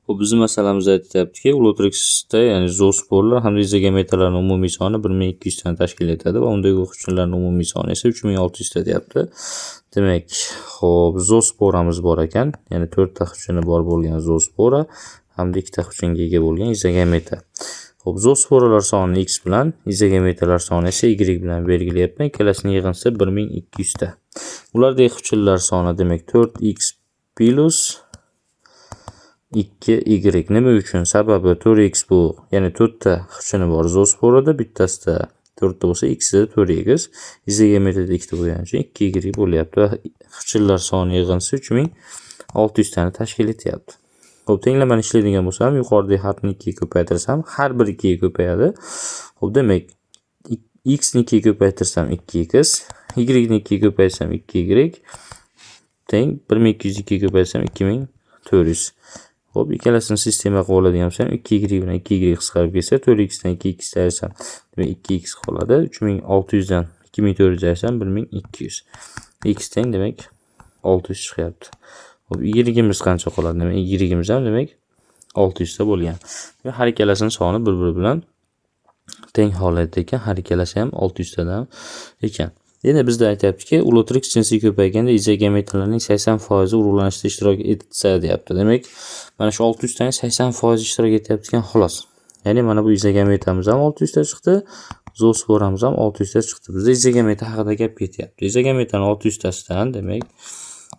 Xo'p, bizning masalamizda aytyaptiki, Ulothrixda, ya'ni zoosporlar hamda izogametalarning umumiy soni 1200 tani tashkil etadi va undagi xuchunlarning umumiy soni esa 3600 ta deyapti. Demak, xo'p, zoosporamiz bor ekan, ya'ni 4 ta xuchuni bor bo'lgan zoospora hamda 2 ta xuchunga ega bo'lgan izogameta. Xo'p, zoosporalar sonini x bilan, izogametalar soni esa y bilan belgilayapman. Ikkalasining yig'indisi 1200 ta. Ulardagi xuchunlar soni demak 4x plus 2y. Nima uchun? Sababi 4x bu, ya'ni 4 ta xuchuni bor zoosporada, bittasida 4 ta bo'lsa, ikkisida 4x. Izogametada 2 ta bo'lgani uchun 2y bo'lyapti va xuchunlar soni yig'indisi 3600 tani tashkil etyapti. Xo'p, tenglamani ishlaydigan bo'lsam, yuqoridagi harfni 2 ga ko'paytirsam, har bir 2 ga ko'payadi. Xo'p, demak, x ni 2 ga ko'paytirsam 2x, y ni 2 ga ko'paytirsam 2y teng 1200 2 ga ko'paytirsam 2400. Xo'p, ikkalasini sistema qilib oladigan bo'lsam, 2y bilan 2y qisqarib ketsa, 4x dan 2x ayirsam, demak 2x qoladi. 3600 dan 2400 ayirsam 1200. X teng demak 600 chiqyapti. Xo'p, y'imiz qancha qoladi? Demak, y'imiz ham demak 600 ta bo'lgan. Demak, har ikkalasining soni bir-biri bilan teng holatda ekan, har ikkalasi ham 600 tadan ekan. Endi bizda aytyaptiki, Ulothrix jinsiy ko'payganda izogametalarning 80% urug'lanishda ishtirok etsa deyapti. Demak, mana shu 600 taning 80% ishtirok etyapti ekan xolos. Ya'ni mana bu izogametamiz ham 600 ta chiqdi, zoosporamiz ham 600 ta chiqdi. Bizda izogameta haqida gap ketyapti. Izogametani 600 tasidan demak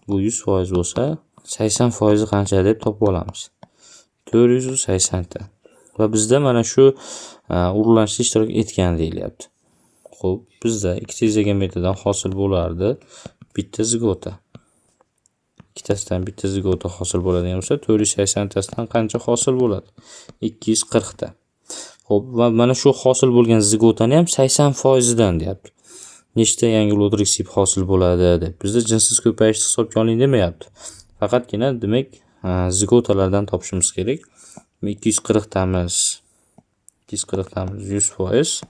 bu 100% bo'lsa, 80% qancha deb topib olamiz. 480 ta. Va bizda mana shu urug'lanishda ishtirok etgan deyilyapti. Xo'p, bizda ikkita izogametadan hosil bo'lardi bitta zigota. Ikkitasidan bitta zigota hosil bo'ladigan bo'lsa, 480 tasidan qancha hosil bo'ladi? 240 ta. Xo'p, va mana shu hosil bo'lgan zigotani ham 80% dan deyapti. Nechta yangi Ulothrix hosil bo'ladi deb. Bizda jinsiz ko'payishni hisobga oling demayapti. Faqatgina demak, zigotalardan topishimiz kerak. 240 tamiz. 240 tamiz 100%.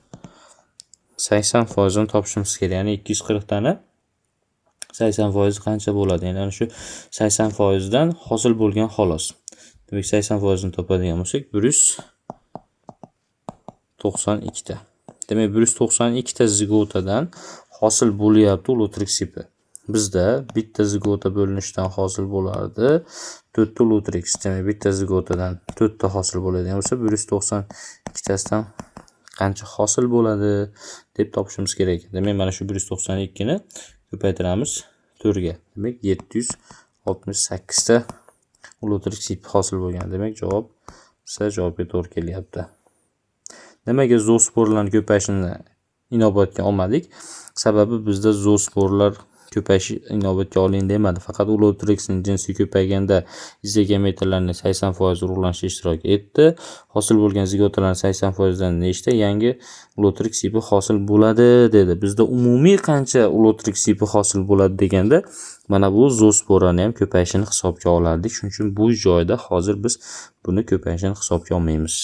80%ini topishimiz kerak. Ya'ni 240 tani 80% qancha bo'ladi? Ya'ni ana shu 80% dan hosil bo'lgan xolos. Demak, 80%ni topadigan bo'lsak, 192 ta. Demak, 192 ta zigotadan hosil bo'lyapti Ulothrix tipi. Bizda bitta zigota bo'linishdan hosil bo'lardi 4 ta Ulothrix. Demak, bitta zigotadan 4 ta hosil bo'ladigan bo'lsa, 192 tasidan qancha hosil bo'ladi deb topishimiz kerak. Demak, mana shu 192 ni ko'paytiramiz 4 ga. Demak, 768 ta Ulothrix tipi hosil bo'lgan. Demak, javob C javobga to'g'ri kelyapti. Nimaga zoosporlarning ko'payishini inobatga olmadik? Sababi bizda zoosporlar ko'payishi inobatga oling demadi. Faqat Ulothrixning jinsi ko'payganda izogametalarning 80% urug'lanishda ishtirok etdi. Hosil bo'lgan zigotalarning 80% dan nechta yangi Ulothrix tipi hosil bo'ladi dedi. Bizda umumiy qancha Ulothrix tipi hosil bo'ladi deganda mana bu zoosporani ham ko'payishini hisobga olardik. Shuning uchun bu joyda hozir biz buni ko'payishini hisobga olmaymiz.